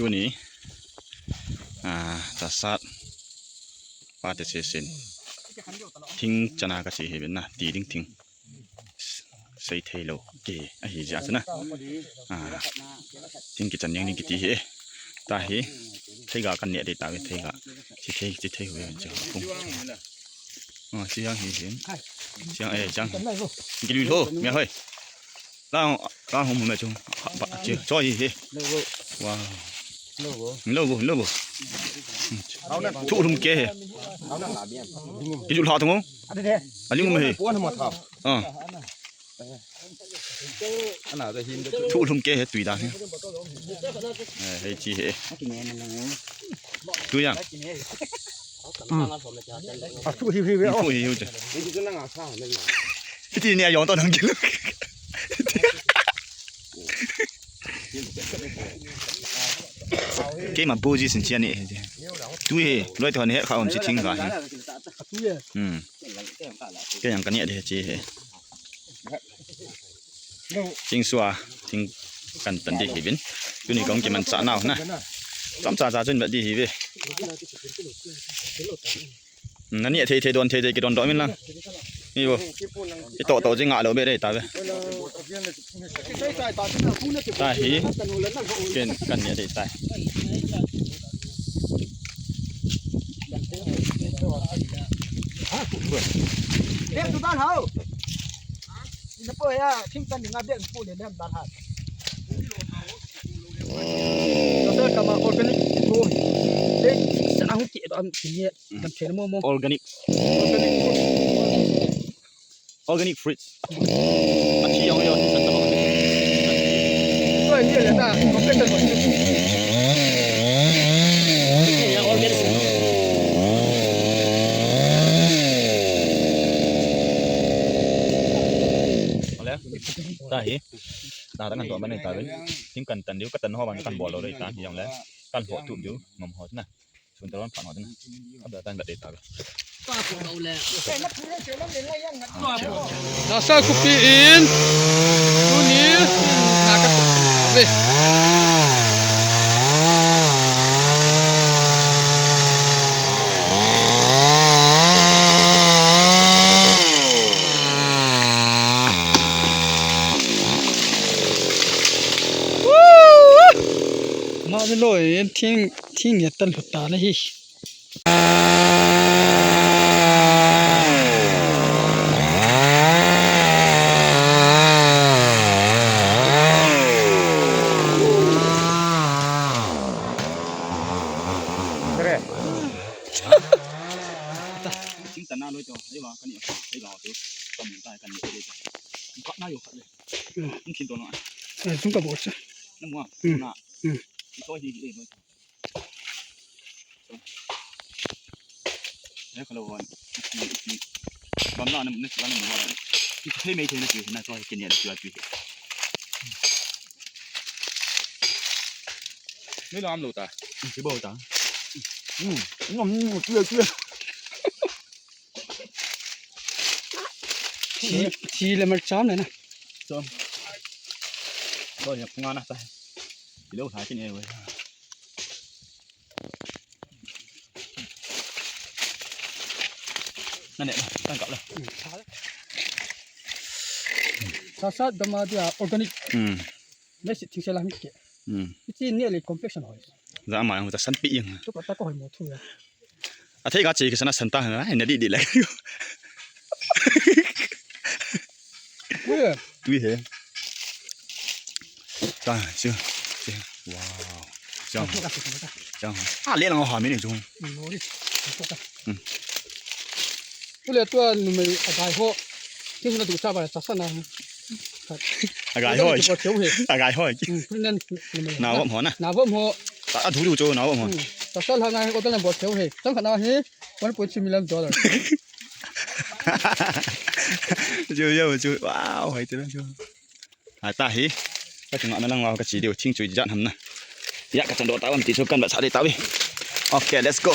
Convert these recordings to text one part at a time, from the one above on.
ໂຕນີ້ ອາ ຕາຊາດ ປາເຕເຊເຊັນ ທິງຈະນາກະຊິເຮເວັນນະ ຕີດິງທິງ ໃສ່ເທໂລເກ ອາ ເຮຈາຊະນະ ອາ ທິງກິຈັນຍັງນິກິຕີເຮ ຕາເຮ ໄທກາກັນເນຍເດຕາເວ ໄທກາ ຊິເທ ຊິເທເວ ຈະພຸງ ອາ ຊິຍັງເຮເຫັນ ຊິຍັງ ເອີ ຈັ່ງ ກິລຸຍໂທ ແມ່ເຮີຍ ລາວ ລາວຫົວແມ່ຈຸ ບະ ເຈ ຊອຍເຮ ວ້າວ ໂລໂບ ໂລໂບ ທຸລຸມເກ ກິລຸລາດະງ ອາລິງເມ ອາ ທຸລຸມເກເຮ ຕຸຍດາເຮ ເອີ ເຮຈີເຮ ຕຸຍຍັງ ອາ ທຸຫິວຫິວເວ ທຸຫິວຫິວເຈ ພິທີເນຍ ຍອງຕອນທັງກິນ ເກມາບູຈີສິນເຈຍນີ້ ຕຸຍເຮ ລອຍຕອນເຮ ເຂົາຊິທິງກາ ອືມ ເກຍັງກະເນຍເດເຈເຮ ຈິງຊັວ ທິງກັນຕັນດີເຮເວັນ ຢູ່ນີ້ກໍກິນມັນສະໜາວນະ ຈອມສາສາຈົນບະດີເຮເວ ອືມ ນັ້ນເນຍ ເທ ເທດອນ ເທ ເທກິດອນດອຍແມ່ນລະ ນີ້ບໍ່ ອີໂຕະໂຕຈິງງະໂລເບເດຕາເວ ຕາຮີ ເກນກັນເນຍເດຕາ ເບກຢູ່ບ້ານເຮົາ ນະເປີຍອາ ທິງກັນນີ້ງາເບກປູເດແນມບ້ານເຮົາ ເຊີນກັບມາ organic ໂຕເດ ສະນາຫຸເກດອນ ອືມ ນຳເທນໂມໂມ organic organic fruit ອາ ທີ່ຍອງຍອງທີ່ສັນຕະບອກ ໂຕນີ້ແຫຼະຕາ organic ເອົາແລ້ວ ຕາເຮ ຕາຕັ້ງກັນຕົວມາໃນຕາເວີຍ ທິງກັນຕັນດິວກັບຕັນຮອບານກັນບໍ່ເລີຍຕາ ທີ່ຍອງແລ້ວ ກັນຫົວທຸບຢູ່ ງອມຮອດນະ ຊຸນຕະລອນຜ່ານຮອດນະ ກັບດາຕັນກະເດຕາເວີຍ ຕາເຊົາຄູປີອິນ ດູນີ ນາກະເວ ມາເວໂລຍ ເຫັນທິງ ທິງເຫຍຕັນໂຫຼດຕານະຮີ. Ni lam lo ta. Ti bo ta. Hmm. Ngam ni mo tia tia. Ti ti le mar cham le na. Cham. Bo ya punga na ta. Ti lo tha ti ne we. Nanne, tangkap lah. Sasa dama dia organic. Hmm. Mesi thing se la mi ke. Hmm. Iti ni le complexion hoi. Za ma ta san pi yang. Tu ka ta ko hoi mo thu ya. A thei ka che ke sana san ta na ne di di le. Ui. Tui he. Ta chu. Wow. Jang. Jang. A le lang ha mi ni jung. Hmm. Ule tua numei a gai ho. Kin na tu sa ba ta sana. A gai ho. A gai ho. Na wa mo na. Na wa mo. A du du jo na wa mo. Ta sa la ngai ko ta na bo cheu he. Tang ka na he. One point two million dollar. Ju ju ju. Wow, hai te na ju. Hai ta hi. Ka chunga na lang wa ka chi diu ching chui jat ham na. Ya ka chan do ta wan ti chu kan ba sa de ta wi. Okay, let's go.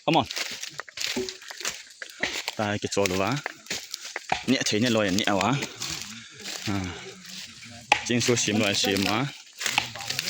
Come on. Ta ke cho lo wa. Ni thei ni loi ni wa. Ha. Ching su sim loi sim wa.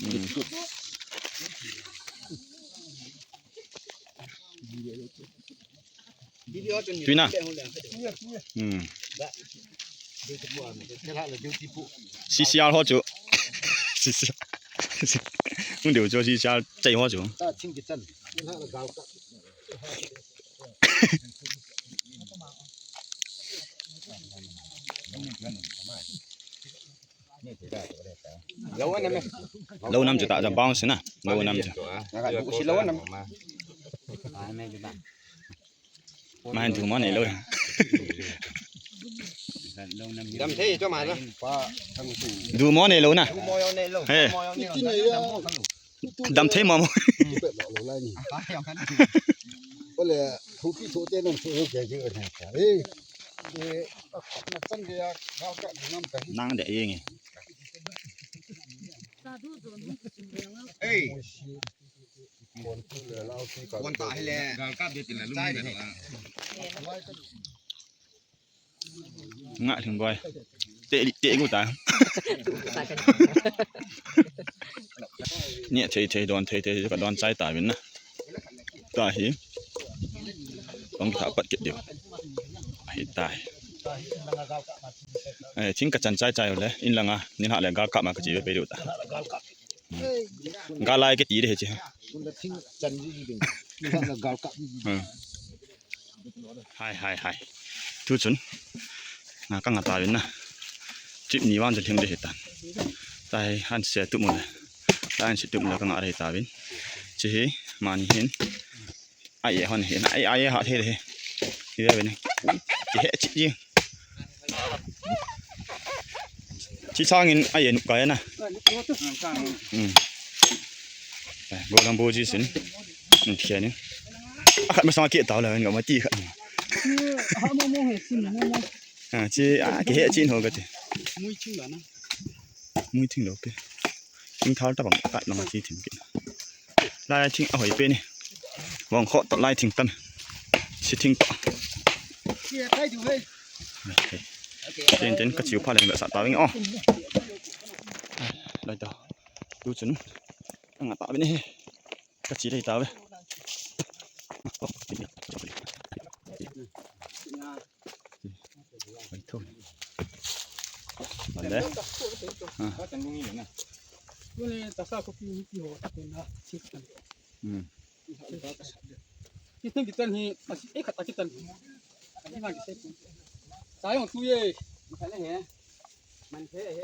ອືມ ຈຸ້ຍນະ ອືມ ສຽວຫົວຈຸ ສຽວ ມຶງເດີວໂຈ ສຽວໃຈຫົວຈຸ. ລາວນຳຈະຕະຈຳປາງຊິນະ ລາວນຳຈະ ມາດູໝໍເນໂລ ດຳເທເຈົ້າມານະ ດູໝໍເນໂລນະ ເອີ ດຳເທມາໝໍ ນາງແດງ ງະເຖິງບ່ອຍ ເຕະ ເຕະກູຕາ ເນຍ ເທ ເທ ດອນ ເທ ເທ ກະດອນຊາຍຕາເວັນນະ ຕາເຮ ຕ້ອງຖາປັດເກັດດຽວ ເຮຕາຍ ເອີ ທິງກະຈັນຊາຍຕາເລີຍ ອິນລະງາ ນິນຫະແລະ ກາລະກະມາກະຈິເວ ໄປດູຕາ ກາລາຍກະຕີເດ ເຮັດຈິ ເອີ ຫາຍ ຫາຍ ຫາຍ ທຸຊົນ ງາກະງາຕາເວັນນະ ທຣິບນີ້ຫວ່ານຈະເທິງໄດ້ເຮັດຕານ ຕາຍ ຫັນເສຍຕຸບໝົດເລີຍ ຕາຍ ຫັນເສຍຕຸບໝົດເລີຍ ກະງາໄດ້ເຮັດຕາເວັນ ເຈ ມານີ້ເຫັນ ອາເອ ຮອນເຫັນ ອາເອ ອາເອ ຮອດເຮັດເດ ເຮັດໄດ້ເວີຍ ເຈ ເຮັດຈິ ຊິຊ່າງເຫັນ ອາເອ ນຸກໄກນະ. 음. 네, 뭐 한번 보지, 신. 음, 이렇게 하네. 아, 무슨 게 있다, 올라가는 거, 맞지? 아, 지, 아, 이렇게 해, 진, 거 같아. 뭐 있지, 않아? 뭐 있지, 이렇게. ทิ้ງ tar ຕະບັງ ຕັດນຳມາທີ່ ຖິ້ມກິນ ລາຍ ຖິ້ມ ເອົາ ໃຫ້ເປັນ ວາງ ເຄາະ ຕະ ລາຍ ຖິ້ມ ຕັນ ຊິ ຖິ້ມ ຕະ ເປັນ ເປັນ ກະ ຊິວ ພາ ແລງ ແບບ ສາ ຕາ ເວັງ ອໍ ລາຍ ຕາ ດູ ຈຸນ ງາ ຕາ ເປັນ ກະ ຊິ ໄດ້ ຕາ ເວັງ ໄປໂທດ ມັນເດ້ ອາ Kita kita ni masih eh kata kita ni. Ini lagi saya. Saya yang tu ye.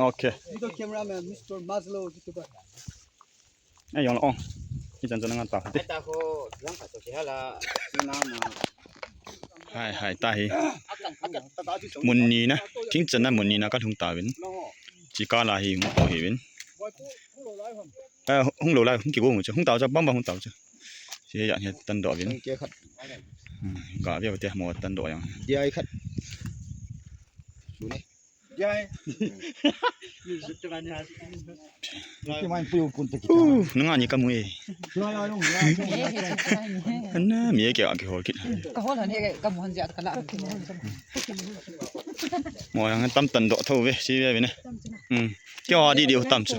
Oke. Itu kameramen Mister Maslow gitu kan. ໄອ້ຢອງລະອອງ ທີ່ຈັນຈະນັ່ງຕາ ໄອ້ຕາໂຄ ຍັງຂາດຕົວຊິຫາລະ ນຳ ຫາຍ ຫາຍຕາ ມຸນນີນະ ທິງຈັນນະ ມຸນນີນະ ກະທຸງຕາເວັນ ຈິກາລາ ຮີ ຮຸງໂຕ ຮີເວັນ ເອີ ຮຸງໂລລາ ຮຸງກິໂກ ຮຸງເຈົ້າ ຮຸງຕາວ ຈະ ບັງບັງ ຮຸງຕາວ ຈະ ຊິ ຢາກ ເຮັດ ຕັນດອກ ເວັນ ກະ ວຽວ ແຕ່ ໝໍ ຕັນດອກ ຍັງ ເດຍ ຄັດ ດູນີ້ Ki mai pui pun te ki. Uh, nanga ni kamu e. Anna mi e ke a ke ho ki. Ka ho la ne ka mu han ja ka la. Mo yang tam tan do tho ve si ve ne. Hmm. Ke wa di di tam chu.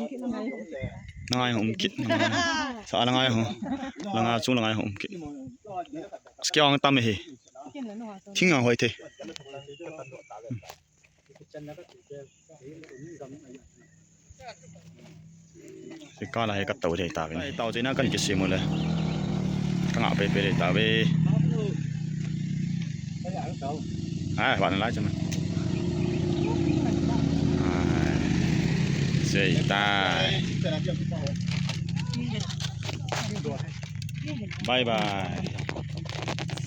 Nanga hom ki. Sa nanga ho. Nanga chu nanga hom ki. Ske ang tam he. Thinga hoi te. Sikala he ka tau de ta ve. Tau de na kan ke simu le. Ka nga pe pe de ta ve. Ah, wa na la chama. Ah. Sei ta. Bye bye.